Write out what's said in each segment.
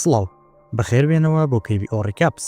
سڵاو، بەخێربێنەوە بۆ KBO Recaps.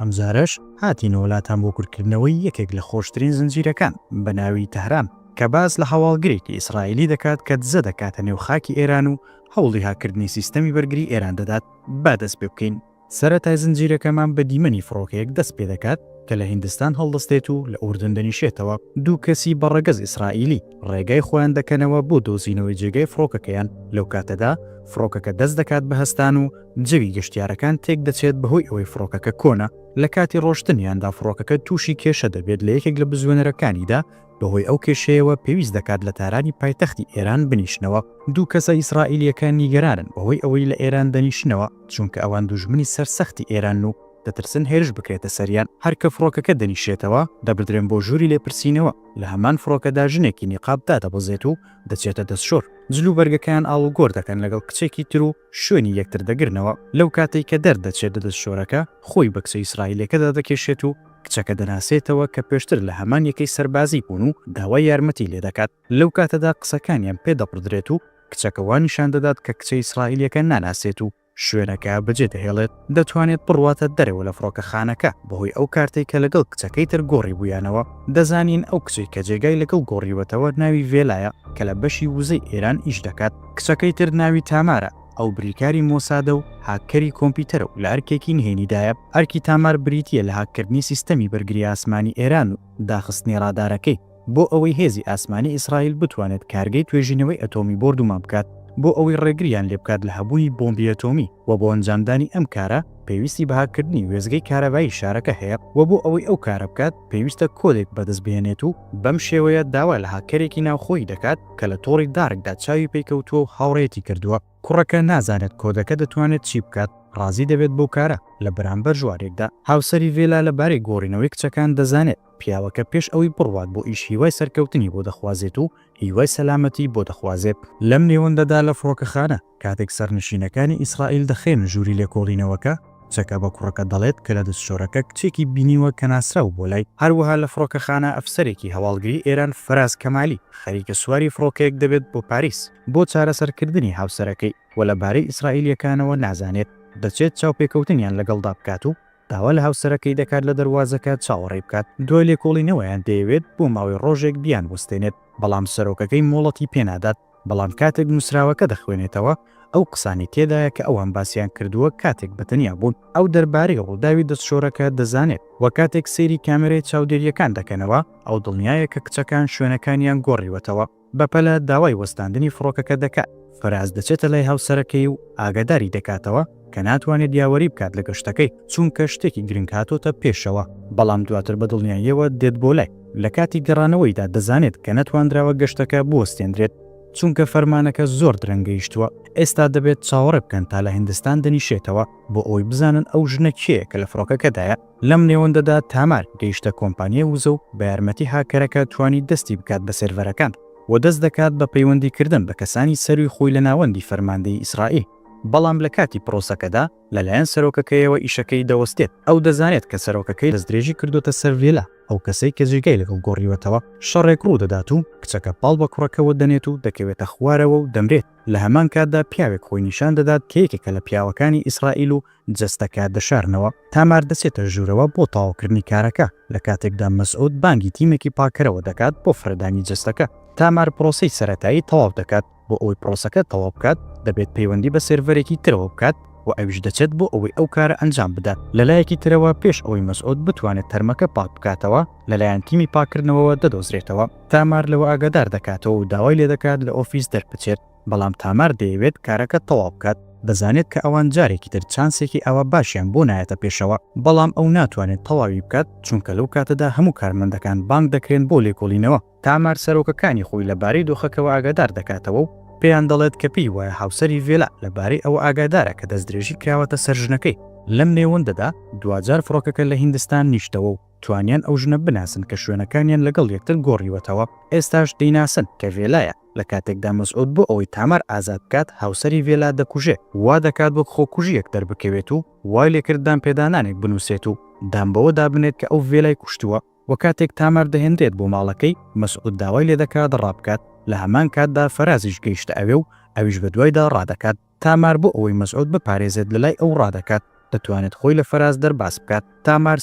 ئەمجارەش هاتینەوە لاتان بۆ کورتکردنەوەی یەکێک لە خۆشترین زنجیرەکان بە ناوی تەهران کە باس لە هەواڵگرێکی ئیسرائیلی دەکات کە دزە دەکاتە نێو خاکی ئێران و هەوڵی هاککردنی سیستەمی بەرگری ئێران دەدات. با دەست پێ بکەین. سەرەتای زنجیرەکەمان بە دیمەنی فڕۆکەیەک دەست پێ دەکات کە لە هیندستان هەڵدەستێت و لە ئوردن دەنیشێتەوە. دوو کەسی بە ڕەگەز ئیسرائیلی ڕێگای خۆیان دەکەنەوە بۆ دۆزینەوەی جێگای فڕۆکەکەیان، لەو کاتەدا فڕۆکەکە دەست دەکات بە هەستان و جەوی گەشتیارەکان تێک دەچێت بەهۆی ئەوەی فڕۆکەکە کۆنە، لە کاتی ڕۆشتنیاندا فڕۆکەکە تووشی کێشە دەبێت لە یەکێک لە بزوێنەرەکانیدا، بەهۆی ئەو کێشەیەوە پێویست دەکات لە تارانی پایتەختی ئێران بنیشنەوە. دوو کەسە ئیسرائیلییەکە نیگەرانن بەهۆی ئەوەی لە ئێران دەنیشنەوە، چونکە ئەوان دوژمنی سەرسەختی ئێرانن و دەترسن هێرش بکرێتە سەریان. هەر کە فڕۆکەکە دەنیشێتەوە، دەبردرێن بۆ ژووری لێپرسینەوە. لە هەمان فڕۆکەدا ژنێکی نیقاب دادەبەزێت و دەچێتە دەستشۆر. جلوبەرگەکەیان ئاڵوگۆر دەکەن لەگەڵ کچێکی تر و شوێنی یەکتر دەگرنەوە. لەو کاتەی کە دەردەچێت لە دەستشۆرەکە، خۆی بە کچە ئیسرائیلییەکەدا دەکێشێت و کچەکە دەناسێتەوە کە پێشتر لە هەمان یەکەی سەربازی بوون و داوای یارمەتی لێدەکات. لەو کاتەدا قسەکانیان پێ دەبڕدرێت و کچەکە وا نیشان دەدات کە کچە ئیسرائیلییەکە ناناسێت و شوێنەکە بەجێ دەهێڵێت، دەتوانێت بڕواتە دەرەوە لە فڕۆکەخانەکە بەهۆی ئەو کارتەی کە لەگەڵ کچەکەی تر گۆڕیبوویانەوە. دەزانین ئەو کچەی کە جێگای لەگەڵ گۆڕیوەتەوە ناوی ڤێلایە کە لە بەشی وزەی ئێران ئیش دەکات. کچەکەی تر ناوی تامارە، ئەو بریکاری مۆسادە و هاککەری کۆمپیوتەرە و لە ئەرکێکی نهێنیدایە. ئەرکی تامار بریتییە لە هاککردنی سیستەمی بەرگری ئاسمانی ئێران و داخستنی ڕادارەکەی. بۆ ئەوەی هێزی ئاسمانی ئیسرائیل بتوانێت کارگەی توێژینەوەی ئەتۆمی بۆردومان بکات بۆ ئەوەی ڕێگریان لێبکات لە هەبوونی بۆمبی ئەتۆمی و بۆ ئەنجامدانی ئەم کارە پێویستی بە هاککردنی وێستگەی کارەبایی شارەکە هەیە و بۆ ئەوەی ئەو کارە بکات پێویستە کۆدێک بەدەست بهێنێت و بەم شێوەیە داوا لە هاککەرێکی ناوخۆیی دەکات کە لە تۆڕی دارکدا چاوی پێیکەوتووە و هاوڕێیەتی کردووە. کوڕەکە نازانێت کۆدەکە دەتوانێت چی بکات، ڕازی دەبێت بەو کارە لە بەرامبەر ژوارێکدا. هاوسەری ڤێلا لەبارەی گۆڕینەوەی کچەکان دەزانێت، پیاوەکە پێش ئەوەی بڕوات بۆ ئیش هیوای سەرکەوتنی بۆ دەخوازێت و هیوای سەلامەتی بۆ دەخوازێت. لەم نێوەندەدا لە فڕۆکەخانە، کاتێک سەرنشینەکانی ئیسرائیل دەخرێنە ژووری لێکۆڵینەوەکە، کچەکە بە کوڕەکە دەڵێت کە لە دەستشۆرەکە کچێکی بینیوە کە ناسراو بووە لای. هەروەها لە فڕۆکەخانە ئەفسەرێکی هەواڵگری ئێران فەراز کەمالی خەریکە سواری فڕۆکەیەک دەبێت بۆ پاریس بۆ چارەسەرکردنی هاوسەرەکەی و لە بارەی ئیسرائیلییەکانەوە نازانێت، دەچێت چاوپێکەوتنیان لەگەڵدا بکات و داوا لە هاوسەرەکەی دەکات لە دەروازەکە چاوەڕێی بکات، دوای لێکۆڵینەوەیان دەیەوێت بۆ ماوەی ڕۆژێک بیانوەستێنێت، بەڵام سەرۆکەکەی مۆڵەتی پێنادات، بەڵام کاتێک نووسراوەکە دەخوێنێتەوە ئەو قسانەی تێدایە کە ئەوان باسیان کردووە کاتێک بە تەنیا بوون، ئەو دەربارەی ڕووداوی دەستشۆرەکە دەزانێت و کاتێک سەیری کامێرای چاودێرییەکان دەکەنەوە ئەو دڵنیایە کە کچەکان شوێنەکانیان گۆڕیوەتەوە. بەپەلە داوای وەستاندنی فڕۆکەکە دەکات، فەراز دەچێتە لای هاوسەرەکەی و ئاگاداری دەکاتەوە کە ناتوانێت یاوەری بکات لە گەشتەکەی چونکە شتێکی گرنگ هاتۆتە پێشەوە، بەڵام دواتر بە دڵنیاییەوە دێت بۆ لای، لە کاتی گەڕانەوەیدا دەزانێت کە نەتواندراوە گەشتەکە بوەستێندرێت چونکە فەرمانەکە زۆر درەنگ گەیشتووە، ئێستا دەبێت چاوەڕێ بکەن تا لە هیندستان دەنیشێتەوە بۆ ئەوەی بزانن ئەو ژنە کێیە کە لە فڕۆکەکەدایە. لەم نێوەندەدا تامار گەیشتە کۆمپانیای وزە و بە یارمەتی هاکەرەکە توانی دەستی بکات بە سێرڤەرەکان و دەست دەکات بە پەیوەندی کردن بە کەسانی سەرووی خۆی لە ناوەندی فەرماندەیی ئیسرائیل بەڵام لە کاتی پرۆسەکەدا لەلایەن سەرۆکەکەیەوە ئیشەکەی دەوەستێت ئەو دەزانێت کە سەرۆکەکەی دەستدرێژی کردۆتە سەر ڤێلا ئەو کەسەی کە جێگای لەگەڵ گۆڕیوەتەوە شەڕێک ڕوو دەدات و کچەکە پاڵ بە کوڕەکەوە دەنێت و دەکەوێتە خوارەوە و دەمرێت لە هەمان کاتدا پیاوێک خۆی نیشان دەدات کە یەکێکە لە پیاوەکانی ئیسرائیل و جەستەکە دەشارنەوە. تامار دەچێتە ژوورەوە بۆ تەواوکردنی کارەکە، لە کاتێکدا مەسعود بانگی تیمێکی پاککەرەوە دەکات بۆ فڕێدانی جەستەکە. تامار پرۆسەی سەرەتایی تەواو دەکات، بۆ ئەوەی پرۆسەکە تەواو بکات دەبێت پەیوەندی بە سێرڤەرێکی ترەوە بکات و ئەویش دەچێت بۆ ئەوەی ئەو کارە ئەنجام بدات. لە لایەکی ترەوە پێش ئەوەی مەسعود بتوانێت تەرمەکە پاک بکاتەوە لەلایەن تیمی پاککردنەوەوە دەدۆزرێتەوە. تامار لەوە ئاگادار دەکاتەوە و داوای لێدەکات لە ئۆفیس دەربچێت. بەڵام تامار دەیەوێت کارەکە تەواو بکات، دەزانێت کە ئەوان جارێکی تر چانسێکی ئاوا باشیان بۆ نایەتە پێشەوە، بەڵام ئەو ناتوانێت تەواوی بکات چونکە لەو کاتەدا هەموو کارمەندەکان بانگ دەکرێن بۆ لێکۆڵینەوە. تامار سەرۆکەکانی خۆی لە بارەی دۆخەکەوە ئاگادار دەکاتەوە و پێیان دەڵێت کە پێی وایە هاوسەری ڤێلا لە بارەی ئەوە ئاگادارە کە دەستدرێژی کراوەتە سەر ژنەکەی. لەم نێوەندەدا دواجار فڕۆکەکە لە هیندستان نیشتەوە و توانیان ئەو ژنە بناسن کە شوێنەکانیان لەگەڵ یەکتر گۆڕیوەتەوە، ئێستاش دەیناسن کە ڤێلایە. لە کاتێکدا مەسعود بۆ ئەوەی تامار ئازاد بکات هاوسەری ڤێلا دەکوژێ، وا دەکات وەک خۆکوژییەک دەربکەوێت و وای لێکرد دانپێدانانێک بنووسێت و دان بەوەدا بنێت کە ئەو ڤێلای کوشتووە و کاتێک تامار دەهێنرێت بۆ ماڵەکەی مەسعود داوای لێدەکات ڕابکات، لە هەمان کاتدا فەرازیش گەیشتە ئەوێ و ئەویش بەدوایدا ڕادەکات. تامار بۆ ئەوەی مەسعود بپارێزێت لەلای ئەو ڕادەکات، دەتوانێت خۆی لە فەراز دەرباز بکات. تامار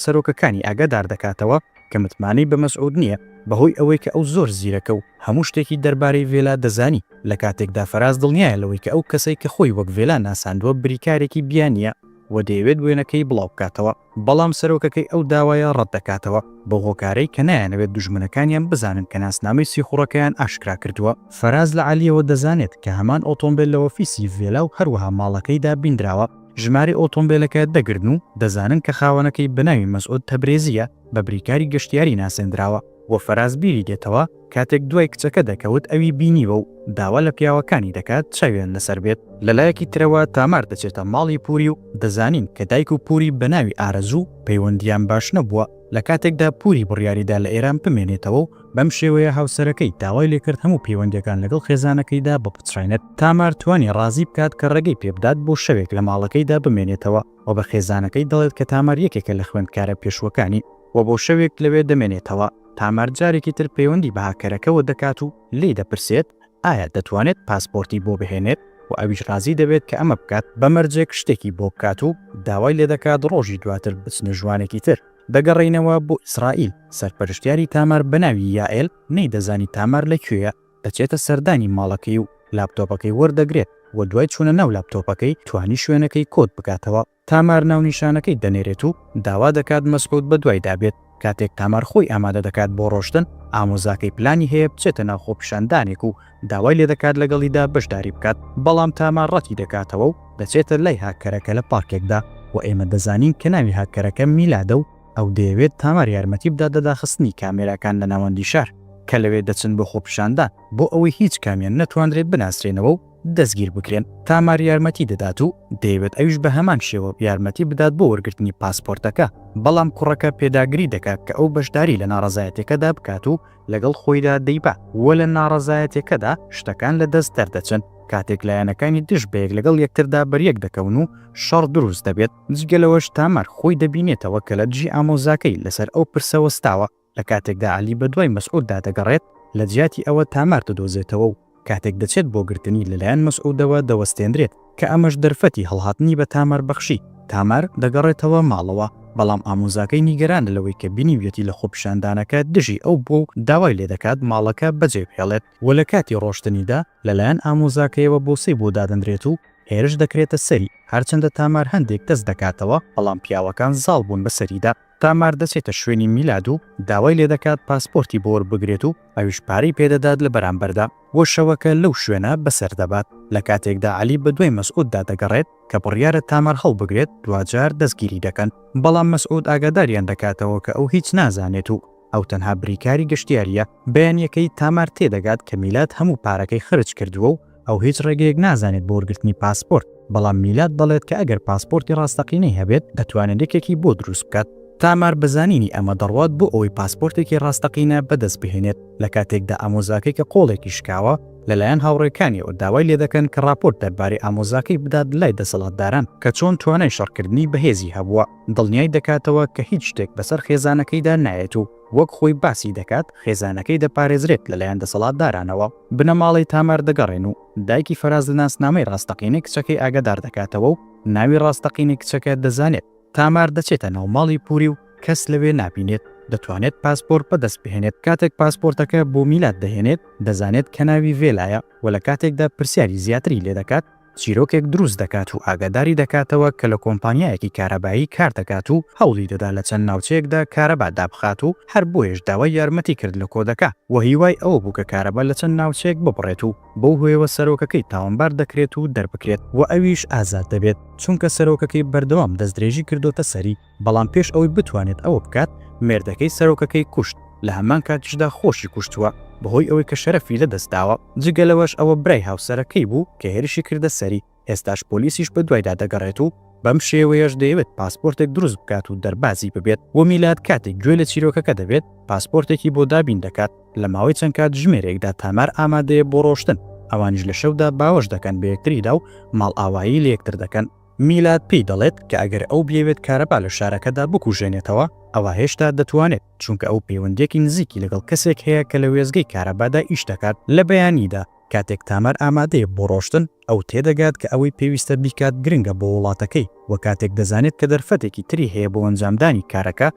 سەرۆکەکانی ئاگادار دەکاتەوە کە متمانەی بە مەسعود نییە بەهۆی ئەوەی کە ئەو زۆر زیرەکە و هەموو شتێکی دەربارەی ڤێلا دەزانی، لە کاتێکدا فەراز دڵنیایە لەوەی کە ئەو کەسەی کە خۆی وەک ڤێلا ناساندووە بریکارێکی بیانییە و دەیەوێت وێنەکەی بڵاو بکاتەوە. بەڵام سەرۆکەکەی ئەو داوایە ڕەت دەکاتەوە، بەو هۆکارەی کە نایانەوێت دوژمنەکانیان بزانن کە ناسنامەی سیخوڕەکەیان ئاشکرا کردووە. فەراز لە عەلییەوە دەزانێت کە هەمان ئۆتۆمبێل لە ئۆفیسی ڤێلا و هەروەها ماڵەکەیدا بیندراوە، ژمارەی ئۆتۆمبێلەکە دەگرن و دەزانن کە خاوەنەکەی بە ناوی مەسعود تەبرێزییە، بە بریکاری گەشتیاری ناسێندراوە. وە فەراز بیری دێتەوە کاتێک دوای کچەکە دەکەوت ئەوی بینیوە و داوا لە پیاوەکانی دەکات چاویان لەسەر بێت. لە لایەکی ترەوە تامار دەچێتە ماڵی پوری و دەزانین کە دایک و پوری بە ناوی ئارەزوو پەیوەندیان باش نەبووە لە کاتێکدا پوری بڕیاریدا لە ئێران بمێنێتەوە و بەم شێوەیە هاوسەرەکەی داوای لێکرد هەموو پەیوەندیەکان لەگەڵ خێزانەکەیدا بپچڕێنێت. تامار توانی ڕازی بکات کە ڕێگەی پێبدات بۆ شەوێک لە ماڵەکەیدا بمێنێتەوە و بە خێزانەکەی دەڵێت کە تامار یەکێکە لە خوێندکارە پێشووەکانی. و بۆ شەوێک لەوێ دەمێنێتەوە. تامار جارێکی تر پەیوەندی بە هاکەرەکەوە دەکات و لێی دەپرسێت ئایا دەتوانێت پاسپۆرتی بۆ بهێنێت و ئەویش ڕازی دەبێت کە ئەمە بکات بە مەرجێک شتێکی بۆ بکات و داوای لێدەکات ڕۆژی دواتر بچنە ژوانێکی تر. دەگەڕێینەوە بۆ ئیسرائیل، سەرپەرشتیاری تامار بە ناوی یائێل نەیدەزانی تامار لە کوێیە، دەچێتە سەردانی ماڵەکەی و لاپتۆپەکەی وەردەگرێت و دوای چوونە ناو لاپتۆپەکەی توانی شوێنەکەی کۆد بکاتەوە. تامار ناونیشانەکەی دەنێرێت و داوا دەکات مەسعود بەدوایدا بێت، کاتێک تامار خۆی ئامادە دەکات بۆ ڕۆشتن، ئامۆزاکەی پلانی هەیە بچێتە ناو خۆپیشاندانێک و داوای لێدەکات لەگەڵیدا بەشداری بکات، بەڵام تامار ڕەتی دەکاتەوە و دەچێتە لای هاککەرەکە لە پارکێکدا و ئێمە دەزانین کە ناوی هاککەرەکە میلادە و ئەو دەیەوێت تامار یارمەتی بدات لە داخستنی کامێراکان لە ناوەندی شار کە لەوێ دەچن بۆ خۆپیشاندان بۆ ئەوەی هیچ کامیان نەتوانرێت بناسرێنەوە و دەستگیر بکرێن، تامار یارمەتی دەدات و دەیەوێت ئەویش بە هەمان شێوە یارمەتی بدات بۆ وەرگرتنی پاسپۆرتەکە، بەڵام کوڕەکە پێداگری دەکات کە ئەو بەشداری لە ناڕەزایەتیەکەدا بکات و لەگەڵ خۆیدا دەیبات و لە ناڕەزایەتیەکەدا شتەکان لە دەست دەردەچن کاتێک لایەنەکانی دژ بەیەک لەگەڵ یەکتردا بەریەک دەکەون و شەڕ دروست دەبێت، جگە لەوەش تامار خۆی دەبینێتەوە کە لە دژی ئامۆزاکەی لەسەر ئەو پرسە وەستاوە. لە کاتێکدا عەلی بەدوای مەسعوددا دەگەڕێت، لە جیاتی ئەوە تامار دەدۆزێتەوە و کاتێک دەچێت بۆ گرتنی لەلایەن مەسعودەوە دەوەستێنرێت، کە ئەمەش دەرفەتی هەڵهاتنی بە تامار بەخشی، تامار دەگەڕێتەوە ماڵەوە، بەڵام ئامۆزاکەی نیگەرانە لەوەی کە بینیویەتی لە خۆپیشاندانەکە دژی ئەو بووە و داوای لێدەکات ماڵەکە بەجێبهێڵێت و لە کاتی ڕۆشتنیدا لەلایەن ئامۆزاکەیەوە بۆسەی بۆ دادەنرێت و هێرش دەکرێتە سەری، هەرچەندە تامار هەندێک دەست دەکاتەوە، بەڵام پیاوەکان زاڵ بوون بەسەریدا. تامار دەچێتە شوێنی میلاد و داوای لێدەکات پاسپۆرتی بۆ وەربگرێت و ئەویش پارەی پێدەدات لە بەرامبەردا و شەوەکە لەو شوێنە بەسەر دەبات. لە کاتێکدا عەلی بەدوای مەسعوددا دەگەڕێت کە بڕیارە تامار هەڵبگرێت دواجار دەستگیری دەکەن، بەڵام مەسعود ئاگاداریان دەکاتەوە کە ئەو هیچ نازانێت و ئەو تەنها بریکاری گەشتیارییە. بەیانییەکەی تامار تێدەگات کە میلاد هەموو پارەکەی خەرج کردووە و ئەو هیچ ڕێگەیەک نازانێت بۆ وەرگرتنی پاسپۆرت، بەڵام میلاد دەڵێت کە ئەگەر پاسپۆرتی ڕاستەقینەی هەبێت دەتوانێت یەکێکی بۆ دروست بکات. تامار بە زانینی ئەمە دەڕوات بۆ ئەوەی پاسپۆرتێکی ڕاستەقینە بەدەست بهێنێت، لە کاتێکدا ئامۆزاکەی کە قۆڵێکی شکاوە، لەلایەن هاوڕێکانیەوە داوای لێدەکەن کە ڕاپۆرت دەربارەی ئامۆزاکەی بدات لای دەسەڵاتداران کە چۆن توانای شەڕکردنی بەهێزی هەبووە، دڵنیای دەکاتەوە کە هیچ شتێک بەسەر خێزانەکەیدا نایەت و وەک خۆی باسی دەکات خێزانەکەی دەپارێزرێت لەلایەن دەسەڵاتدارانەوە. بنەماڵەی تامار دەگەڕێن و دایکی فەراز لە ناسنامەی ڕاستەقینەی کچەکەی ئاگادار دەکاتەوە و ناوی ڕاستەقینەی کچەکە دەزانێت. تامار دەچێتە ناو ماڵی پوری و کەس لەوێ نابینێت، دەتوانێت پاسپۆرت بەدەست بهێنێت. کاتێک پاسپۆرتەکە بۆ میلاد دەهێنێت، دەزانێت کە ناوی ڤێلایە و لە کاتێکدا پرسیاری زیاتری لێدەکات، چیرۆکێک دروست دەکات و ئاگاداری دەکاتەوە کە لە کۆمپانیایەکی کارەبایی کار دەکات و هەوڵی دەدا لە چەند ناوچەیەکدا کارەبا دابخات و هەر بۆیەش داوای یارمەتی کرد لە کۆدەکە و هیوای ئەوە بوو کە کارەبا لە چەند ناوچەیەک ببڕێت و بەو هۆیەوە سەرۆکەکەی تاوانبار دەکرێت و دەربکرێت و ئەویش ئازاد دەبێت چونکە سەرۆکەکەی بەردەوام دەستدرێژی کردۆتە سەری. بەڵام پێش ئەوەی بتوانێت ئەوە بکات، مێردەکەی سەرۆکەکەی کوشت، لە هەمان کاتیشدا خۆشی کوشتووە، بەهۆی ئەوەی کە شەرەفی لەدەست داوە. جگە لەوەش ئەوە برای هاوسەرەکەی بوو کە هێرشی کردە سەری، ئێستاش پۆلیسیش بەدوایدا دەگەڕێت و بەم شێوەیەش دەیەوێت پاسپۆرتێک دروست بکات و دەربازی ببێت و میلاد کاتێک گوێ لە چیرۆکەکە دەبێت پاسپۆرتێکی بۆ دابین دەکات. لە ماوەی چەند کاتژمێرێکدا تامار ئامادەیە بۆ ڕۆشتن، ئەوانیش لە شەودا باوەش دەکەن بە یەکتریدا و ماڵئاوایی لە یەکتر دەکەن. میلاد پێی دەڵێت کە ئەگەر ئەو بیەوێت کارەبا لە شارەکەدا بکوژێنێتەوە، ئەوا هێشتا دەتوانێت، چونکە ئەو پەیوەندییەکی نزیکی لەگەڵ کەسێک هەیە کە لە وێستگەی کارەبادا ئیش دەکات. لە بەیانیدا، کاتێک تامار ئامادەیە بۆ ڕۆشتن، ئەو تێدەگات کە ئەوەی پێویستە بیکات گرنگە بۆ وڵاتەکەی و کاتێک دەزانێت کە دەرفەتێکی تری هەیە بۆ ئەنجامدانی کارەکە،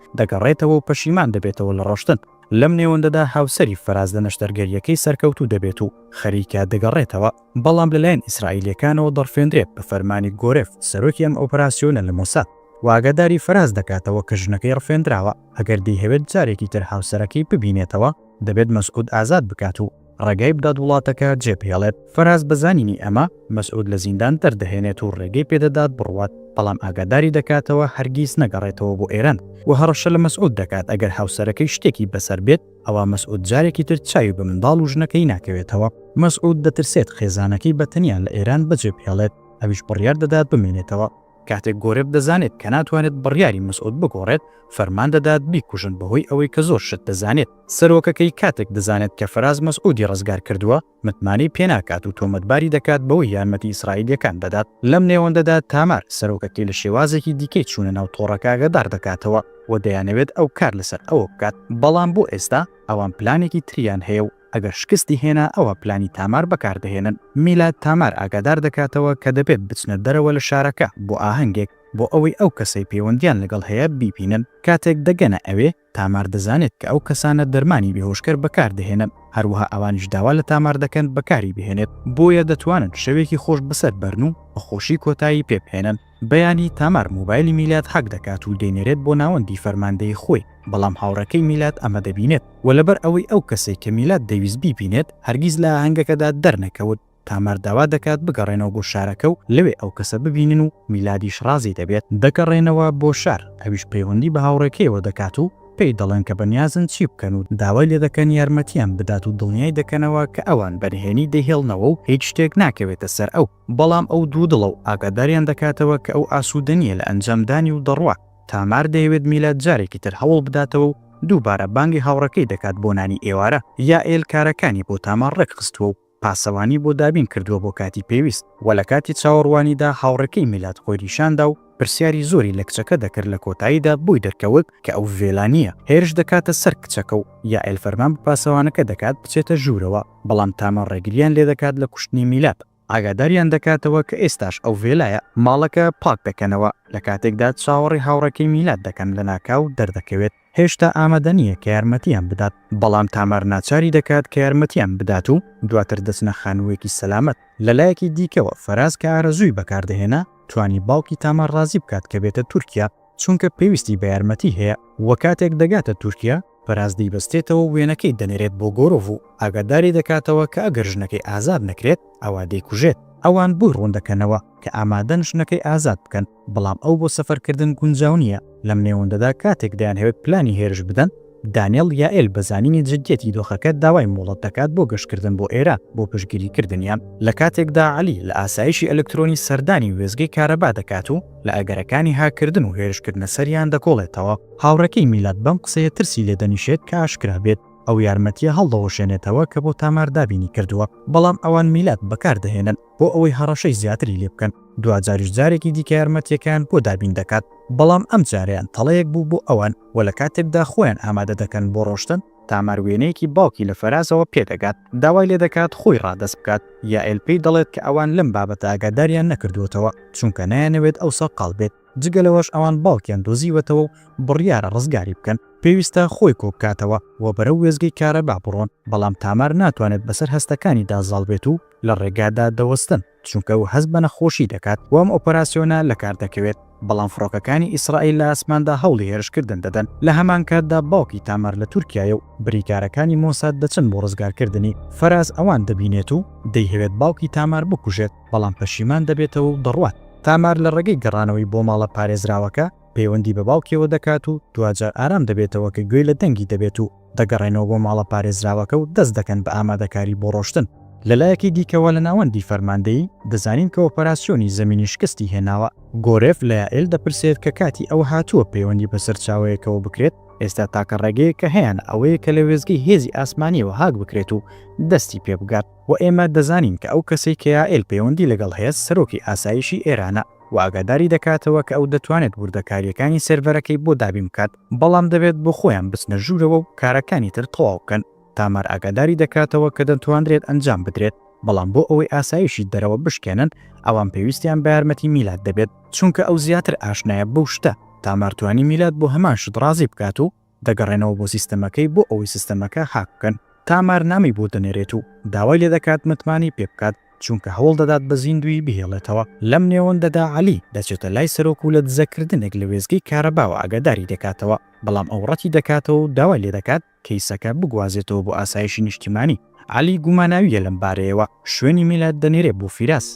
دەگەڕێتەوە و پەشیمان دەبێتەوە لە ڕۆشتن. لەم نێوەندەدا هاوسەری فەراز لە نەشتەرگەرییەکەی سەرکەوتوو دەبێت و خەریکە دەگەڕێتەوە، بەڵام لەلایەن ئیسرائیلییەکانەوە دەڕفێندرێت بە فەرمانی گۆرێف، سەرۆکی ئەم ئۆپەراسیۆنە لە مۆساد، و ئاگاداری فەراز دەکاتەوە کە ژنەکەی ڕفێندراوە، ئەگەر دەیهەوێت جارێکی تر هاوسەرەکەی ببینێتەوە، دەبێت مەسعود ئازاد بکات و ڕێگای بدات وڵاتەکە جێبهێڵێت. فەراز بە زانینی ئەمە، مەسعود لە زیندان دەردەهێنێت و ڕێگەی پێدەدات بڕوات، بەڵام ئاگاداری دەکاتەوە هەرگیز نەگەڕێتەوە بۆ ئێران و هەڕەشە لە مەسعود دەکات ئەگەر هاوسەرەکەی شتێکی بەسەر بێت ئەوا مەسعود جارێکی تر چاوی بە منداڵ و ژنەکەی ناکەوێتەوە. مەسعود دەترسێت خێزانەکەی بە تەنیا لە ئێران بەجێبهێڵێت، ئەویش بڕیار دەدات بمێنێتەوە. کاتێک گۆرێڤ دەزانێت کە ناتوانێت بڕیاری مەسعود بگۆڕێت، فەرمان دەدات بیکوژن بەهۆی ئەوەی کە زۆر شت دەزانێت. سەرۆکەکەی کاتێک دەزانێت کە فەراز مەسعودی ڕزگار کردووە، متمانەی پێناکات و تۆمەتباری دەکات بەوەی یارمەتی ئیسرائیلییەکان دەدات. لەم نێوەندەدا تامار، سەرۆکەکەی لە شێوازێکی دیکەی چوونە ناو تۆڕەکە ئاگادار دەکاتەوە و دەیانەوێت ئەو کار لەسەر ئەوە بکات، بەڵام بۆ ئێستا ئەوان پلانێکی تریان هەیە و ئەگەر شکستی هێنا ئەوا پلانی تامار بەکاردەهێنن. میلاد تامار ئاگادار دەکاتەوە کە دەبێت بچنە دەرەوە لە شارەکە بۆ ئاهەنگێک بۆ ئەوەی ئەو کەسەی پەیوەندیان لەگەڵ هەیە بیبینن. کاتێک دەگەنە ئەوێ تامار دەزانێت کە ئەو کەسانە دەرمانی بێهۆشکەر بەکاردەهێنن، هەروەها ئەوانیش داوا لە تامار دەکەن بەکاری بهێنێت، بۆیە دەتوانن شەوێکی خۆش بەسەر بەرن و بە خۆشی کۆتایی پێ بهێنن. بەیانی تامار مۆبایلی میلاد هاک دەکات و دەینێرێت بۆ ناوەندی فەرماندەیی خۆی، بەڵام هاوڕێکەی میلاد ئەمە دەبینێت و لەبەر ئەوەی ئەو کەسەی کە میلاد دەیویست بیبینێت هەرگیز لە ئاهەنگەکەدا دەرنەکەوت، تامار داوا دەکات بگەڕێنەوە بۆ شارەکە و لەوێ ئەو کەسە ببینن و میلادیش ڕازی دەبێت. دەگەڕێنەوە بۆ شار، ئەویش پەیوەندی بە هاوڕێکەیەوە دەکات و پێی دەڵێن کە بەنیازن چی بکەن و داوای لێدەکەن یارمەتیان بدات و دڵنیای دەکەنەوە کە ئەوان بە نهێنی دەیهێڵنەوە و هیچ شتێک ناکەوێتە سەر ئەو، بەڵام ئەو دوودڵە و ئاگاداریان دەکاتەوە کە ئەو ئاسوودە نییە لە ئەنجامدانی و دەڕوات. تامار دەیەوێت میلاد جارێکی تر هەوڵ بداتەوە و دووبارە بانگی هاوڕێکەی دەکات بۆ نانی ئێوارە. یائێل کارەکانی بۆ تامار ڕێکخستووە و پاسەوانی بۆ دابین کردووە بۆ کاتی پێویست و لە کاتی چاوەڕوانیدا هاوڕێکەی میلاد خۆی نیشاندا و پرسیاری زۆری لە کچەکە دەکرد لە کۆتاییدا بۆی دەرکەوت کە ئەو ڤێلا نییە هێرش دەکاتە سەر کچەکە و یائێل فەرمان بە پاسەوانەکە دەکات بچێتە ژوورەوە بەڵام تامار ڕێگریان لێدەکات لە کوشتنی میلاد. ئاگاداریان دەکاتەوە کە ئێستاش ئەو ڤێلایە، ماڵەکە پاک دەکەنەوە، لە کاتێکدا چاوەڕێی هاوڕێکەی میلاد دەکەن لەناکاو دەردەکەوێت هێشتا ئامادە نییە کە یارمەتیان بدات، بەڵام تامار ناچاری دەکات کە یارمەتیان بدات و دواتر دەچنە خانووێکی سەلامەت. لە لایەکی دیکەوە فەراز کە ئارەزووی بەکاردەهێنا توانی باوکی تامار ڕازی بکات کە بێتە تورکیا، چونکە پێویستی بە یارمەتی هەیە و کاتێک دەگاتە تورکیا فەراز دەیبەستێتەوە و وێنەکەی دەنێرێت بۆ گۆرۆڤ و ئاگاداری دەکاتەوە کە ئەگەر ژنەکەی ئازاد نەکرێت ئەوا دەیکوژێت. ئەوان بۆی ڕووندەکەنەوە کە ئامادەن ژنەکەی ئازاد بکەن، بەڵام ئەو بۆ سەفەرکردن گونجاو نییە. لەم نێوەندەدا کاتێک دەیانهەوێت پلانی هێرش بدەن، دانێڵ یائێل بە زانینی جدیەتی دۆخەکە داوای مۆڵەت دەکات بۆ گەشتکردن بۆ ئێران بۆ پشتگیریکردنیان، لە کاتێکدا عەلی لە ئاسایشی ئەلکترۆنی سەردانی وێستگەی کارەبا دەکات و لە ئەگەرەکانی هاککردن و هێرشکردنە سەریان دەکۆڵێتەوە. هاوڕێکەی میلاد بەم قسەیە ترسی لێ دەنیشێت کە ئاشکرا بێت ئەو یارمەتییە هەڵدەوەشێنێتەوە کە بۆ تامار دابینی کردووە، بەڵام ئەوان میلاد بەکار دەهێنن بۆ ئەوەی هەڕەشەی زیاتری لێ بکەن، دواجاریش جارێکی دیکە یارمەتییەکەیان بۆ دابین دەکات، بەڵام ئەم جارەیان تەڵەیەک بوو بۆ ئەوان و لە کاتێکدا خۆیان ئامادە دەکەن بۆ ڕۆشتن، تامار وێنەیەکی باوکی لە فەرازەوە پێدەگات، داوای لێدەکات خۆی ڕادەست بکات، یائێل پێی دەڵێت کە ئەوان لەم بابەتە ئاگاداریان نەکردووەتەوە، چونکە نایانەوێت ئەو سەرقاڵ بێت. جگە لەوەش ئەوان باوکیان دۆزیوەتەوە و بڕیارە ڕزگاری بکەن، پێویستە خۆی کۆبکاتەوە و بەرەو وێستگەی کارەبا بڕۆن، بەڵام تامار ناتوانێت بەسەر هەستەکانیدا زاڵ بێت و لە ڕێگادا دەوەستن، چونکە ئەو هەست بە نەخۆشی دەکات و ئەم ئۆپەراسیۆنە لەکار دەکەوێت، بەڵام فڕۆکەکانی ئیسرائیل لە ئاسماندا هەوڵی هێرشکردن دەدەن، لە هەمان کاتدا باوکی تامار لە تورکیایە و بریکارەکانی مۆساد دەچن بۆ ڕزگارکردنی، فەراز ئەوان دەبینێت و دەیهەوێت باوکی تامار بکوژێت. بەڵام پەشیمان دەبێتەوە و دەڕوات. تامار لە ڕێگەی گەڕانەوەی بۆ ماڵە پارێزراوەکە، پەیوەندی بە باوکیەوە دەکات و دواجار ئارام دەبێتەوە کە گوێی لە دەنگی دەبێت و دەگەڕێنەوە بۆ ماڵە پارێزراوەکە و دەست دەکەن بە ئامادەکاری بۆ ڕۆشتن. لە لایەکی دیکەوە لە ناوەندی فەرماندەیی، دەزانین کە ئۆپەراسیۆنی زەمینی شکستی هێناوە. گۆرێف لە یائێل دەپرسێت کە کاتی ئەوە هاتووە پەیوەندی بە سەرچاوەیەکەوە بکرێت، ئێستا تاکە ڕێگەیەک کە هەیانە ئەوەیە کە لە وێستگەی هێزی ئاسمانییەوە هاک بکرێت و دەستی پێبگات. وە ئێمە دەزانین کە ئەو کەسەی کە یائێل پەیوەندی لەگەڵ هەیە سەرۆکی ئاسایشی ئێرانە و ئاگاداری دەکاتەوە کە ئەو دەتوانێت وردەکارییەکانی سێرڤەرەکەی بۆ دابین بکات بەڵام دەبێت بۆ خۆیان بچنە ژوورەوە و کارەکانی تر تەواو بکەن. تامار ئاگاداری دەکاتەوە کە دەتوانرێت ئەنجام بدرێت. بەڵام بۆ ئەوەی ئاسایشی دەرەوە بشکێنن ئەوان پێویستیان بە یارمەتی میلاد دەبێت، چونکە ئەو زیاتر ئاشنایە بەو شتە، تامار توانی میلاد بۆ هەمان شت ڕازی بکات و دەگەڕێنەوە بۆ سیستەمەکەی بۆ ئەوەی سیستەمەکە هاک بکەن، تامار نامەی بۆ دەنێرێت و داوای لێدەکات متمانەی پێبکات، چونکە هەوڵ دەدات بە زیندوویی بهێڵێتەوە. لەم نێوەندەدا عەلی دەچێتە لای سەرۆک و لە دزەکردنێک لە وێستگەی کارەباوە ئاگاداری دەکاتەوە، بەڵام ئەو ڕەتی دەکاتەوە و داوای لێدەکات کەیسەکە بگوازێتەوە بۆ ئاسایشی نیشتیمانی. عەلی گوماناوییە لەم بارەیەوە، شوێنی میلاد دەنێرێ بۆ فیراس.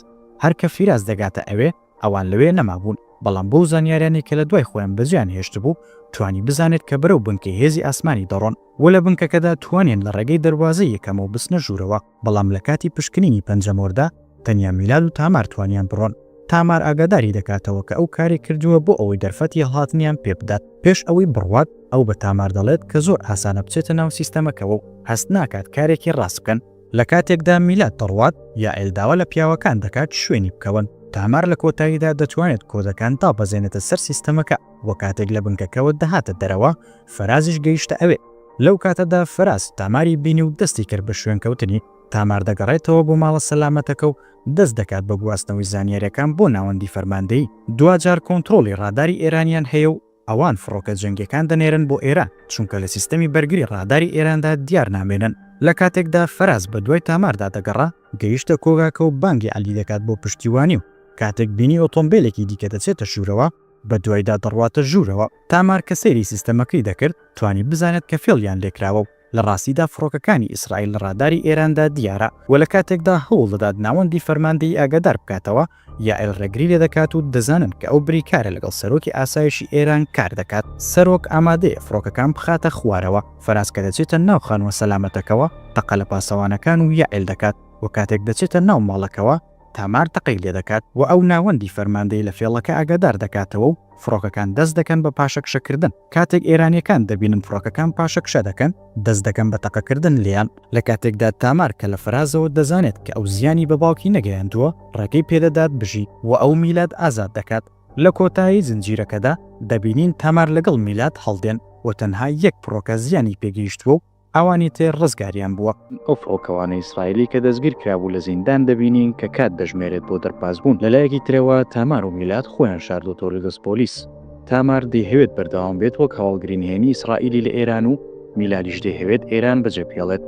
هەر کە فیراس دەگاتە ئەوێ، ئەوان لەوێ نەمابوون، بەڵام بەو زانیاریانەی کە لە دوای خۆیان بەجێیان هێشتبوو، توانی بزانێت کە بەرەو بنکەی هێزی ئاسمانی دەڕۆن و لە بنکەکەدا توانیان لە ڕێگەی دەروازەی یەکەمەوە بچنە ژوورەوە. بەڵام لە کاتی پشکنینی پەنجەمۆردا تەنیا میلاد و تامار توانیان بڕۆن. تامار ئاگاداری دەکاتەوە کە ئەو کاری کردووە بۆ ئەوەی دەرفەتی هەڵهاتنیان پێ بدات. پێش ئەوەی بڕوات، ئەو بە تامار دەڵێت کە زۆر ئاسانە بچێتە ناو سیستەمەکەوە و هەست ناکات کارێکی ڕاست بکەن. لە کاتێکدا میلاد دەڕوات، یائێل داوا لە پیاوەکان دەکات شوێنی بکەون. تامار لە کۆتاییدا دەتوانێت کۆدەکان دابەزێنێتە سەر سیستەمەکە و کاتێک لە بنکەکەوە دەهاتە دەرەوە، فەرازیش گەیشتە ئەوێ. لەو کاتەدا فەراز تاماری بینی و دەستی کرد بە شوێنکەوتنی، تامار دەگەڕێتەوە بۆ ماڵە سەلامەتەکە و دەست دەکات بە گواستنەوەی زانیاریەکان بۆ ناوەندی فەرماندەیی، دواجار کۆنتڕۆڵی ڕاداری ئێرانیان هەیە و ئەوان فڕۆکە جەنگیەکان دەنێرن بۆ ئێران، چونکە لە سیستەمی بەرگری ڕاداری ئێراندا دیار نامێنن. لە کاتێکدا فەراز بە دوای تاماردا دەگەڕا، گەیشتە کۆگاکە و بانگی عەلی دەکات بۆ پشتیوانی و کاتێک بینی ئۆتۆمبێلێکی دیکە دەچێتە ژوورەوە، بەدوایدا دەڕواتە ژوورەوە. تامار کە سەیری سیستەمەکەی دەکرد، توانی بزانێت کە فێڵیان لێکراوە و لە ڕاستیدا فڕۆکەکانی ئیسرائیل لە ڕاداری ئێراندا دیارە و لە کاتێکدا هەوڵ دەدات ناوەندی فەرماندەیی ئاگادار بکاتەوە، یائێل ڕێگری لێدەکات و دەزانن کە ئەو بریکارە لەگەڵ سەرۆکی ئاسایشی ئێران کار دەکات. سەرۆک ئامادەیە فڕۆکەکان بخاتە خوارەوە. فەراز کە دەچێتە ناو خانووە سەلامەتەکەوە، تەقە لە پاسەوانەکان و یائێل دەکات و کاتێک دەچێتە ناو ماڵەکەوە، تامار تەقەی لێدەکات و ئەو ناوەندی فەرماندەی لە فێڵەکە ئاگادار دەکاتەوە و فڕۆکەکان دەست دەکەن بە پاشەکشەکردن، کاتێک ئێرانییەکان دەبینن فڕۆکەکان پاشەکشە دەکەن، دەست دەکەن بە تەقەکردن لێیان، لە کاتێکدا تامار کە لە فەرازەوە دەزانێت کە ئەو زیانی بە باوکی نەگەیاندووە، ڕێگەی پێدەدات بژی و ئەو میلاد ئازاد دەکات. لە کۆتایی زنجیرەکەدا دەبینین تامار لەگەڵ میلاد هەڵدێن و تەنها یەک فڕۆکە زیانی پێگەیشتووە و ئەوانی تر ڕزگاریان بووە. ئەو فڕۆکەوانە ئیسرائیلی کە دەستگیر کرابوو لە زیندان دەبینین کە کات دەژمێرێت بۆ دەرپازبوون. لە لایەکی ترەوە تامار و میلاد خۆیان شاردۆتەوە لە دەست پۆلیس. تامار دەیهەوێت بەردەوام بێت وەک هەواڵگری نهێنی ئیسرائیلی لە ئێران و میلادیش دەیهەوێت ئێران بەجێبهێڵێت.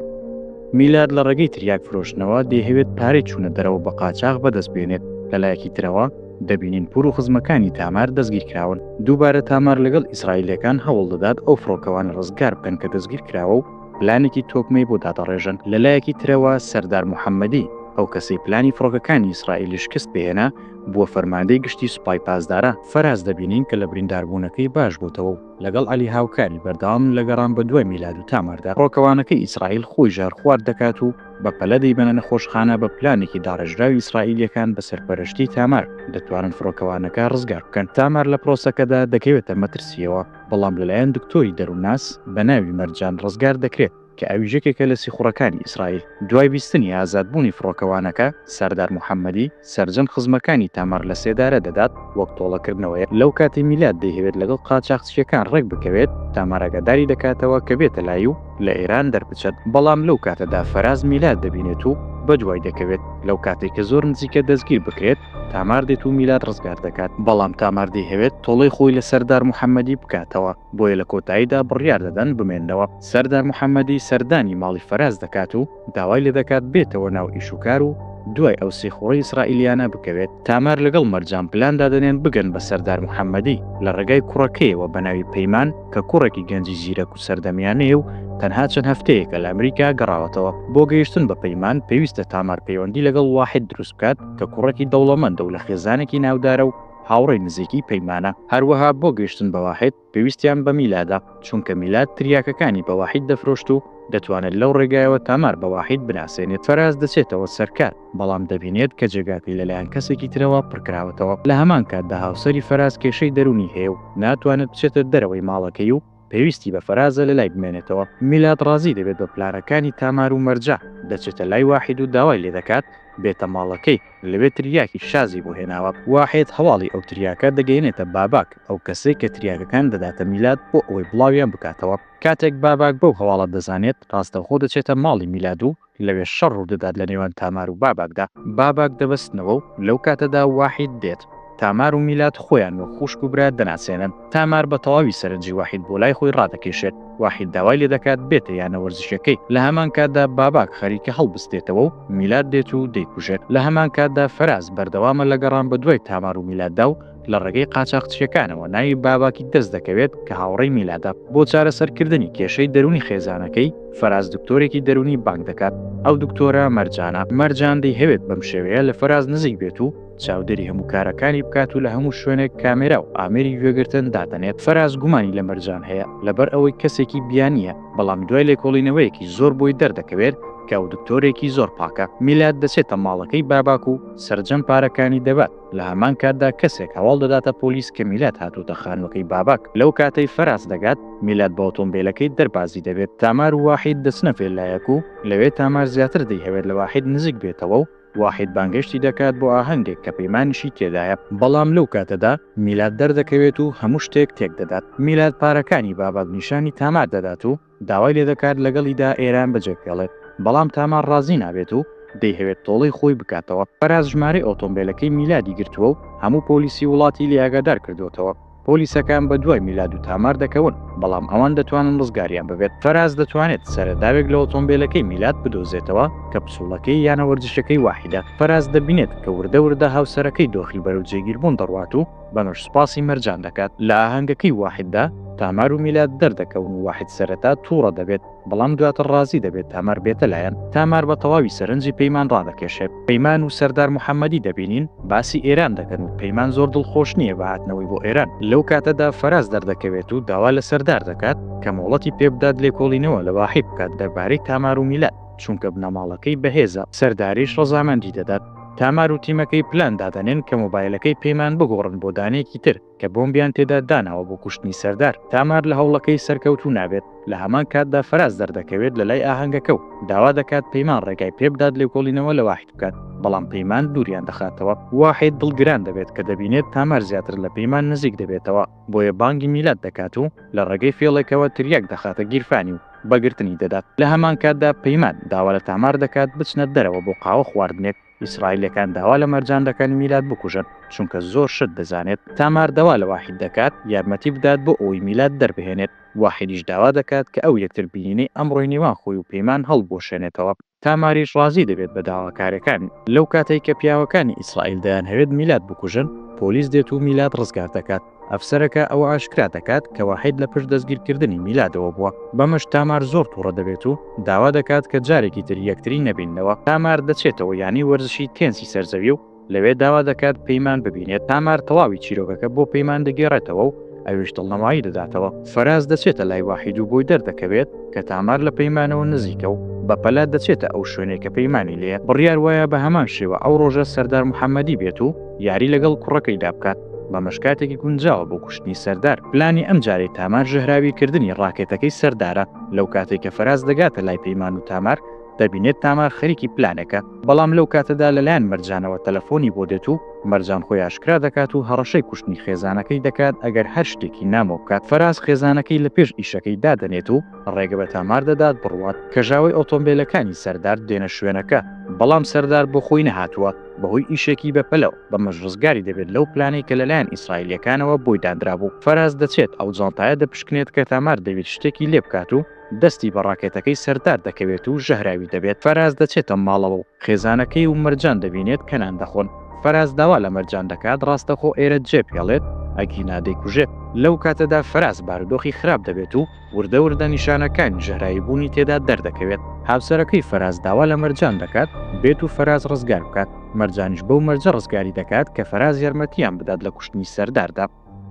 میلاد لە ڕێگەی تریاک فرۆشتنەوە دەیهەوێت پارەی چوونە دەرەوە بە قاچاخ بەدەست بێنێت. لە لایەکی ترەوە دەبینین پور و خزمەکانی تامار دەستگیرکراون. دووبارە تامار لەگەڵ ئیسرائیلییەکان هەوڵ دەدات ئەو فڕۆکەوانە ڕزگار بکەن کە دەستگیرکراوە و پلانێکی تۆکمەی بۆ دادەڕێژن. لە لایەکی ترەوە سەردار محەممەدی، ئەو کەسەی پلانی فڕۆکەکانی ئیسرائیلی شکست پێهێنا، بووە فەرماندەی گشتی سوپای پاسداران. فەراز دەبینین کە لە برینداربوونەکەی باش بۆتەوە و لەگەڵ عەلی هاوکاری بەردەوامن لە گەڕان بە دوای میلاد و تاماردا. فڕۆکەوانەکەی ئیسرائیل خۆی ژەهرخوارد دەکات و بە پەلە دەیبەنە نەخۆشخانە بە پلانێکی داڕێژراوی ئیسرائیلییەکان بە سەرپەرشتی تامار دەتوانن فڕۆکەوانەکە ڕزگار بکەن. تامار لە پرۆسەکەدا دەکەوێتە مەترسییەوە، بەڵام لەلایەن دکتۆری دەروونناس بە ناوی مەرجان ڕزگار دەکرێت کە ئەویش یەکێکە لە سیخوڕەکانی ئیسرائیل. دوای بیستنی ئازادبوونی فڕۆکەوانەکە، سەردار محەممەدی سەرجەم خزمەکانی تامار لە سێدارە دەدات وەک تۆڵەکردنەوەیەک. لەو کاتەی میلاد دەیهەوێت لەگەڵ قاچاخچییەکان ڕێک بکەوێت، تامار ئاگاداری دەکاتەوە کە بێتە لای و لە ئێران دەربچێت، بەڵام لەو کاتەدا فەراز میلاد دەبینێت و بەدوای دەکەوێت، لەو کاتەی کە زۆر نزیکە دەستگیر بکرێت، تامار دێت و میلاد ڕزگار دەکات، بەڵام تامار دەیهەوێت تۆڵەی خۆی لە سەردار محەمەدی بکاتەوە، بۆیە لە کۆتاییدا بڕیار دەدەن بمێننەوە. سەردار محەمەدی سەردانی ماڵی فەراز دەکات و داوای لێدەکات بێتەوە ناو ئیشوکار و دوای ئەو سیخوڕی ئیسرائیلیانە بکەوێت. تامار لەگەڵ مەرجان پلان دادەنێن بگەن بە سەردار محەمەدی لە ڕێگای کوڕەکەیەوە بە ناوی پەیمان کە کوڕێکی گەنجی زیرەک و سەردەمیانەیە و تەنها چەند هەفتەیەکە لە ئەمریکا گەڕاوەتەوە. بۆ گەیشتن بە پەیمان پێویستە تامار پەیوەندی لەگەڵ واحید دروست بکات کە کوڕێکی دەوڵەمەندە و لە خێزانێکی ناودارە و هاوڕێی نزیکی پەیمانە. هەروەها بۆ گەیشتن بە واحید پێویستیان بە میلادە، چونکە میلاد تریاکەکانی بە واحید دەفرۆشت و دەتوانێت لەو ڕێگایەوە تامار بە واحید بناسێنێت. فەراز دەچێتەوە سەر کار، بەڵام دەبینێت کە جێگاکەی لەلایەن کەسێکی ترەوە پڕکراوەتەوە. لە هەمان کاتدا هاوسەری فەراز کێشەی دەروونی هەیە و ناتوانێت بچێتە دەرەوەی ماڵەکەی و پێویستی بە فەرازە لەلای بمێنێتەوە. میلاد ڕازی دەبێت بە پلانەکانی تامار و مەرجە، دەچێتە لای واحید و داوای لێدەکات بێتە ماڵەکەی، لەوێ تریاکی شازی بۆ هێناوە. واحید هەواڵی ئەو تریاکە دەگەیەنێتە باباک، ئەو کەسەی کە تریاکەکان دەداتە میلاد بۆ ئەوەی بڵاویان بکاتەوە. کاتێک باباک بەو هەواڵە دەزانێت، ڕاستەوخۆ دەچێتە ماڵی میلاد و. لەوێ شەڕ ڕوودەدات لە نێوان تامار و باباکدا. باباک دەبەستنەوە و لەو کاتەدا واحید دێت. تامار و میلاد خۆیان وەک خوشک و برا دەناسێنن. تامار بە تەواوی سەرنجی واحید بۆ لای خۆی ڕادەکێشێت. واحید داوای لێدەکات بێتە یانە وەرزشیەکەی. لە هەمان کاتدا باباک خەریکە هەڵبستێتەوە و میلاد دێت و دەیکوژێت. لە هەمان کاتدا فەراز بەردەوامە لە گەڕان بە دوای تامار و میلاددا و لە ڕێگەی قاچاخچییەکانەوە ناوی باباکی دەست دەکەوێت کە هاوڕێی میلادە. بۆ چارەسەرکردنی کێشەی دەروونی خێزانەکەی، فەراز دکتۆرێکی دەروونی بانگ دەکات. ئەو دکتۆرە مەرجانە. مەرجان دەیهەوێت بەم شێوەیە لە فەراز نزیک بێت و چاودێری هەموو کارەکانی بکات و لە هەموو شوێنێک کامێرا و ئامێری گوێگرتن دادەنێت. فەراز گومانی لە مەرجان هەیە لەبەر ئەوەی کەسێکی بیانییە، بەڵام دوای لێکۆڵینەوەیەکی زۆر بۆی دەردەکەوێت کە ئەو دکتۆرێکی زۆر پاکە. میلاد دەچێتە ماڵەکەی باباک و سەرجەم پارەکانی دەبات. لە هەمان کاتدا کەسێک هەواڵ دەداتە پۆلیس کە میلاد هاتووتە خانووەکەی باباک. لەو کاتەی فەراز دەگات، میلاد بە ئۆتۆمبێلەکەی دەربازی دەبێت. تامار و واحید دەچنە ڤێلایەک و لەوێ تامار زیاتر دەیهەوێت لە واحید نزیک بێتەوە و واحید بانگهێشتی دەکات بۆ ئاهەنگێک کە پەیمانیشی تێدایە. بەڵام لەو کاتەدا میلاد دەردەکەوێت و هەموو شتێک تێکدەدات. میلاد پارەکانی باباک نیشانی تامار دەدات و داوای لێدەکات لەگەڵیدا ئێران بەجێبهێڵێت، بەڵام تامار ڕازی نابێت و دەیهەوێت تۆڵەی خۆی بکاتەوە. فەراز ژمارەی ئۆتۆمبێلەکەی میلادی گرتووە و هەموو پۆلیسی وڵاتی لێ ئاگادار کردووەتەوە. پۆلیسەکان بەدوای میلاد و تامار دەکەون، بەڵام ئەوان دەتوانن ڕزگاریان ببێت. فەراز دەتوانێت سەرەداوێک لە ئۆتۆمبێلەکەی میلاد بدۆزێتەوە کە پسوڵەکەی یانە وەرزشیەکەی واحیدە. فەراز دەبینێت کە وردە وردە هاوسەرەکەی دۆخی بەرەو جێگیربوون دەڕوات و بەمەش سوپاسی مەرجان دەکات. لە ئاهەنگەکەی واحیددا تامار و میلاد دەردەکەون و واحید سەرەتا تووڕە دەبێت، بەڵام دواتر ڕازی دەبێت تامار بێتە لایان. تامار بە تەواوی سەرنجی پەیمان ڕادەکێشێت. پەیمان و سەردار محەمەدی دەبینین باسی ئێران دەکەن و پەیمان زۆر دڵخۆش نییە بە هاتنەوەی بۆ ئێران. لەو کاتەدا فەراز دەردەکەوێت و داوا لە سەردار دەکات کە مۆڵەتی پێبدات لێکۆڵینەوە لە واحید بکات دەربارەی تامار و میلاد، چونکە بنەماڵەکەی بەهێزە. سەرداریش ڕەزامەندی دەدات. تامار و تیمەکەی پلان دادەنێن کە مۆبایلەکەی پەیمان بگۆڕن بۆ دانەیەکی تر کە بۆمبیان تێدا داناوە بۆ کوشتنی سەردار. تامار لە هەوڵەکەی سەرکەوتوو نابێت. لە هەمان کاتدا فەراز دەردەکەوێت لە لای ئاهەنگەکە و داوا دەکات پەیمان ڕێگای پێبدات لێکۆڵینەوە لە واحید بکات، بەڵام پەیمان دووریان دەخاتەوە. واحید دڵگران دەبێت کە دەبینێت تامار زیاتر لە پەیمان نزیک دەبێتەوە، بۆیە بانگی میلاد دەکات و لە ڕێگەی فێڵێکەوە تریاک دەخاتە گیرفانی و بە گرتنی دەدات. لە هەمان کاتدا پەیمان داوا لە تامار دەکات بچنە دەرەوە بۆ قاوە خواردنێک، ئیسرائیلەکان داوا لە مەرجان دەکەن میلاد بکوژن، چونکە زۆر شت دەزانێت. تامار داوا لە واحید دەکات یارمەتی بدات بۆ ئەوەی میلاد دەربهێنێت، واحیدیش داوا دەکات کە ئەو یەکتر بینینەی ئەمڕۆی نێوان خۆی و پەیمان هەڵبوەشێنێتەوە. تاماریش ڕازی دەبێت بە داواکاریەکانی. لەو کاتەی کە پیاوەکانی ئیسرائیل دەیانهەوێت میلاد بکوژن، پۆلیس دێت و میلاد ڕزگار دەکات. ئەفسەرەکە ئەوە ئاشکرا دەکات کە واحید لە پشت دەستگیرکردنی میلادەوە بووە. بەمەش تامار زۆر توڕە دەبێت و داوا دەکات کە جارێکی تر یەکتری نەبیننەوە. تامار دەچێتەوە یانەی وەرزشی تێنسی سەرزەوی و لەوێ داوا دەکات پەیمان ببینێت. تامار تەواوی چیرۆکەکە بۆ پەیمان دەگێڕێتەوە و ئەویش دڵنەوایی دەداتەوە. فەراز دەچێتە لای واحید و بۆی دەردەکەوێت کە تامار لە پەیمانەوە نزیکە و بەپەلە دەچێتە ئەو شوێنەی کە پەیمانی لێیە. بڕیار وایە بە هەمان شێوە ئەو ڕۆژە سەردار محەمەدی بێت و یاری لەگەڵ کوڕەکەیدا بکات. بەمەش کاتێکی گونجاوە بۆ کوشتنی سەردار. پلانی ئەمجارەی تامار ژەهراوی کردنی ڕاکێتەکەی سەردارە. لەو کاتەی کە فەراز دەگاتە لای پەیمان و تامار، دەبینێت تامار خەریکی پلانێکە، بەڵام لەو کاتەدا لەلایەن مەرجانەوە تەلەفۆنی بۆ دێت و مەرجان خۆی ئاشکرا دەکات و هەڕەشەی کوشتنی خێزانەکەی دەکات ئەگەر هەر شتێکی نامۆ بکات. فەراز خێزانەکەی لە پێش ئیشەکەی دادەنێت و ڕێگە بە تامار دەدات بڕوات. کەژاوەی ئۆتۆمبێلەکانی سەردار دێنە شوێنەکە، بەڵام سەردار بۆ خۆی نەهاتووە بەهۆی ئیشێکی بەپەلەوە، بەمەش ڕزگاری دەبێت لەو پلانەی کە لەلایەن ئیسرائیلییەکانەوە بۆی دانرابوو. فەراز دەچێت ئەو جانتایە دەپشکنێت کە تامار دەیویست شتێکی لێ بکات و دەستی بە ڕاکێتەکەی سەردار دەکەوێت و ژەهراوی دەبێت. فەراز دەچێتە ماڵەوە و خێزانەکەی و مەرجان دەبینێت کە نان دەخۆن. فەراز داوا لە مەرجان دەکات ڕاستەخۆ ئێرە جێبهێڵێت ئەگینا دەیکوژێت. لەو کاتەدا فەراز بارودۆخی خراپ دەبێت و وردە وردە نیشانەکانی ژەهراویبوونی تێدا دەردەکەوێت. هاوسەرەکەی فەراز داوا لە مەرجان دەکات بێت و فەراز ڕزگار بکات. مەرجانیش بەو مەرجە ڕزگاری دەکات کە فەراز یارمەتیان بدات لە کوشتنی سەرداردا.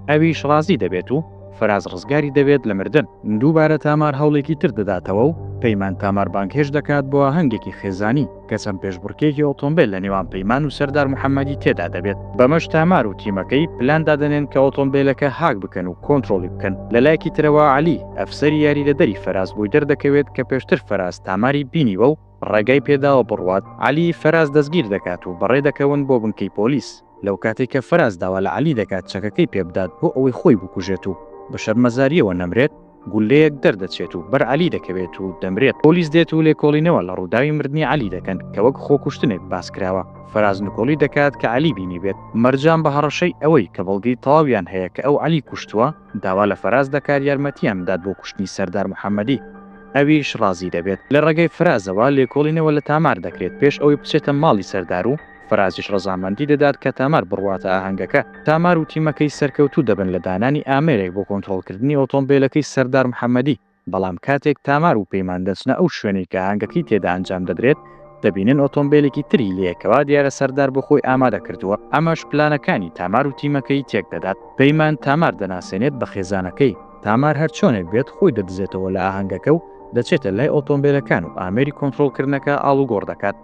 ئەویش ڕازی دەبێت و فەراز ڕزگاری دەبێت لە مردن. دووبارە تامار هەوڵێکی تر دەداتەوە و پەیمان تامار بانگهێشت دەکات بۆ ئاهەنگێکی خێزانی کە چەند پێشبڕکێیەکی ئۆتۆمبێل لە نێوان پەیمان و سەردار محەمەدی تێدا دەبێت. بەمەش تامار و تیمەکەی پلان دادەنێن کە ئۆتۆمبێلەکە هاک بکەن و کۆنترۆڵی بکەن. لە لایەکی ترەوە عەلی، ئەفسەری یاریدەدەری فەراز بۆی دەردەکەوێت کە پێشتر فەراز تاماری بینیوە و ڕێگای پێداوە بڕوات، عەلی فەراز دەستگیر دەکات و بەڕێ دەکەون بۆ بنکەی پۆلیس. لەو کاتەی کە فەراز داوا لە عەلی دەکات چەکەکەی پێ بدات بۆ ئەوەی خۆی بکوژێت و بە شەرمەزارییەوە نەمرێت. گوللەیەک دەردەچێت و بەر عەلی دەکەوێت و دەمرێت. پۆلیس دێت و لێکۆڵینەوە لە ڕووداوی مردنی عەلی دەکەن کە وەک خۆکوشتنێک باس کراوە. فەراز نکۆڵی دەکات کە عەلی بینیبێت. مەرجان بە هەڕەشەی ئەوەی کە بەڵگەی تەواویان هەیە کە ئەو عەلی کوشتووە، داوا لە فەراز دەکات یارمەتیان بدات بۆ کوشتنی سەردار محەمەدی. ئەویش ڕازی دەبێت. لە ڕێگەی فەرازەوە لێکۆڵینەوە لە تامار دەکرێت پێش ئەوەی بچێتە ماڵی سەردار و فەرازیش ڕەزامەندی دەدات کە تامار بڕواتە ئاهەنگەکە. تامار و تیمەکەی سەرکەوتوو دەبن لە دانانی ئامێرێک بۆ کۆنترۆڵکردنی ئۆتۆمبێلەکەی سەردار محەمەدی، بەڵام کاتێک تامار و پەیمان دەچنە ئەو شوێنەی کە ئاهەنگەکەی تێدا ئەنجام دەدرێت، دەبینن ئۆتۆمبێلێکی تری لێیە کەوا دیارە سەردار بۆ خۆی ئامادە کردووە، ئەمەش پلانەکانی تامار و تیمەکەی تێکدەدات. پەیمان تامار دەناسێنێت بە خێزانەکەی، تامار هەرچۆنێک بێت خۆی دەدزێتەوە لە ئاهەنگەکە و دەچێتە لای ئۆتۆمبێلەکان و ئامێری کۆنترۆڵکردنەکە ئاڵوگۆڕ دەکات.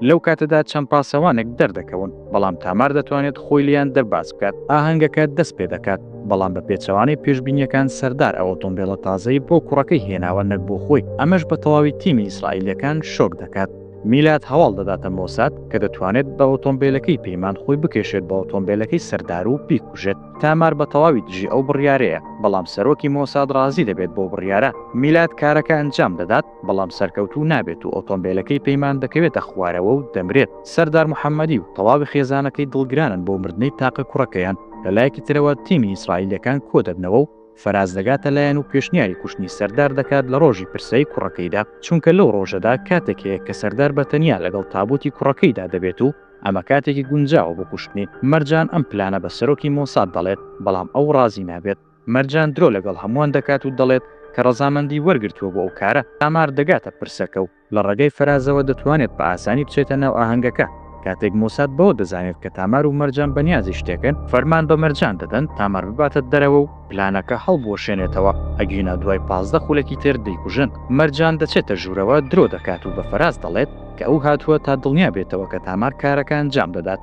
لەو کاتەدا چەند پاسەوانێک دەردەکەون، بەڵام تامار دەتوانێت خۆی لێیان دەرباز بکات. ئاهەنگەکە دەست پێدەکات، بەڵام بە پێچەوانەی پێشبینییەکان سەردار ئەو ئۆتۆمبێلە تازەی بۆ کوڕەکەی هێناوە نەک بۆ خۆی، ئەمەش بە تەواوی تیمی ئیسرائیلییەکان شۆک دەکات. میلاد هەواڵ دەداتە مۆساد کە دەتوانێت بە ئۆتۆمبێلەکەی پەیمان خۆی بکێشێت بە ئۆتۆمبێلەکەی سەردار و بیکوژێت. تامار بە تەواوی دژی ئەو بڕیارەیە، بەڵام سەرۆکی مۆساد ڕازی دەبێت بەو بڕیارە. میلاد کارەکە ئەنجام دەدات، بەڵام سەرکەوتوو نابێت و ئۆتۆمبێلەکەی پەیمان دەکەوێتە خوارەوە و دەمرێت. سەردار محەمەدی و تەواوی خێزانەکەی دڵگرانن بۆ مردنەی تاقە کوڕەکەیان. لە لایەکی ترەوە تیمی ئیسرائیلییەکان کۆدەبنەوە و فەراز دەگاتە لایان و پێشنیاری کوشتنی سەردار دەکات لە ڕۆژی پرسەی کوڕەکەیدا، چونکە لەو ڕۆژەدا کاتێک هەیە کە سەردار بە تەنیا لەگەڵ تابوتی کوڕەکەیدا دەبێت و ئەمە کاتێکی گونجاوە بۆ کوشتنی. مەرجان ئەم پلانە بە سەرۆکی مۆساد دەڵێت، بەڵام ئەو ڕازی نابێت. مەرجان درۆ لەگەڵ هەمووان دەکات و دەڵێت کە ڕەزامەندی وەرگرتووە بۆ ئەو کارە. تامار دەگاتە پرسەکە و لە ڕێگەی فەرازەوە دەتوانێت بە ئاسانی بچێتە ناو ئاهەنگەکە. کاتێک مۆساد بەوە دەزانێت کە تامار و مەرجان بەنیازی شتێکن، فەرمان بە مەرجان دەدەن تامار بباتە دەرەوە و پلانەکە هەڵبوەشێنێتەوە، ئەگینا دوای 15 خولەکی تر دەیکوژن. مەرجان دەچێتە ژوورەوە درۆ دەکات و بە فەراز دەڵێت کە ئەو هاتووە تا دڵنیا بێتەوە کە تامار کارەکە ئەنجام دەدات.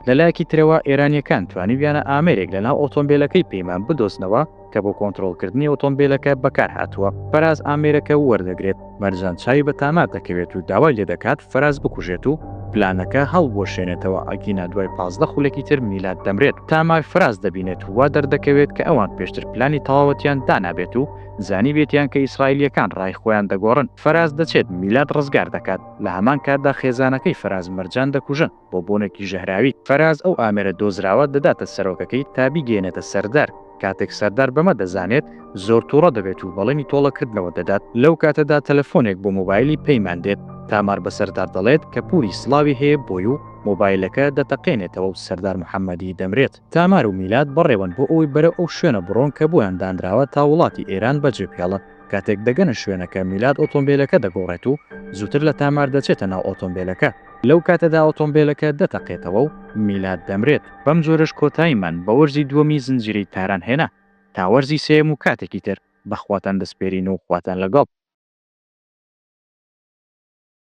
لە لایەکی ترەوە ئێرانییەکان توانیویانە ئامێرێک لە ناو ئۆتۆمبێلەکەی پەیمان بدۆزنەوە کە بۆ کۆنترۆڵکردنی ئۆتۆمبێلەکە بەکارهاتووە، فەراز ئامێرەکە وەردەگرێت، مەرجان چاوی بە تامار دەکەوێت و داوای لێدەکات فەراز بکوژێت و پلانەکە هەڵبوەشێنێتەوە، ئەگینا دوای 15 خولەکی تر میلاد دەمرێت. تامار فەراز دەبینێت و وا دەردەکەوێت کە ئەوان پێشتر پلانی تەواوەتیان دانابێت و زانیبێتیان کە ئیسرائیلییەکان ڕای خۆیان دەگۆڕن. فەراز دەچێت میلاد ڕزگار دەکات، لە هەمان کاتدا خێزانەکەی فەراز مەرجان دەکوژن. بۆ بۆنێکی ژەهراوی. فەراز ئەو ئامێرە دۆزراوە دەداتە سەرۆکەکەی تا بیگەیەنێتە سەردار، کاتێک سەردار بەمە دەزانێت زۆر توڕە دەبێت و بەڵێنی تۆڵەکردنەوە دەدات، لەو کاتەدا تەلەفۆنێک بۆ مۆبایلی پەیمان دێت، تامار بە سەردار دەڵێت کە پوری سڵاوی هەیە بۆی و مۆبایلەکە دەتەقێنێتەوە و سەردار محەمەدی دەمرێت. تامار و میلاد بەڕێوەن بۆ ئەوەی بەرەو ئەو شوێنە بڕۆن کە بۆیان دانراوە تا وڵاتی ئێران بەجێبهێڵن، کاتێک دەگەنە شوێنەکە میلاد ئۆتۆمبێلەکە دەگۆڕێت و زووتر لە تامار دەچێتە ناو ئۆتۆمبێلەکە. لەو کاتەدا ئۆتۆمبێلەکە دەتەقێتەوە و میلاد دەمرێت. بەم جۆرەش کۆتاییمان بە وەرزی دووەمی زنجیرەی تاران هێنا. تا وەرزی سێیەم و کاتێکی تر بە خواتان دەسپێرین و خواتان لەگەڵ.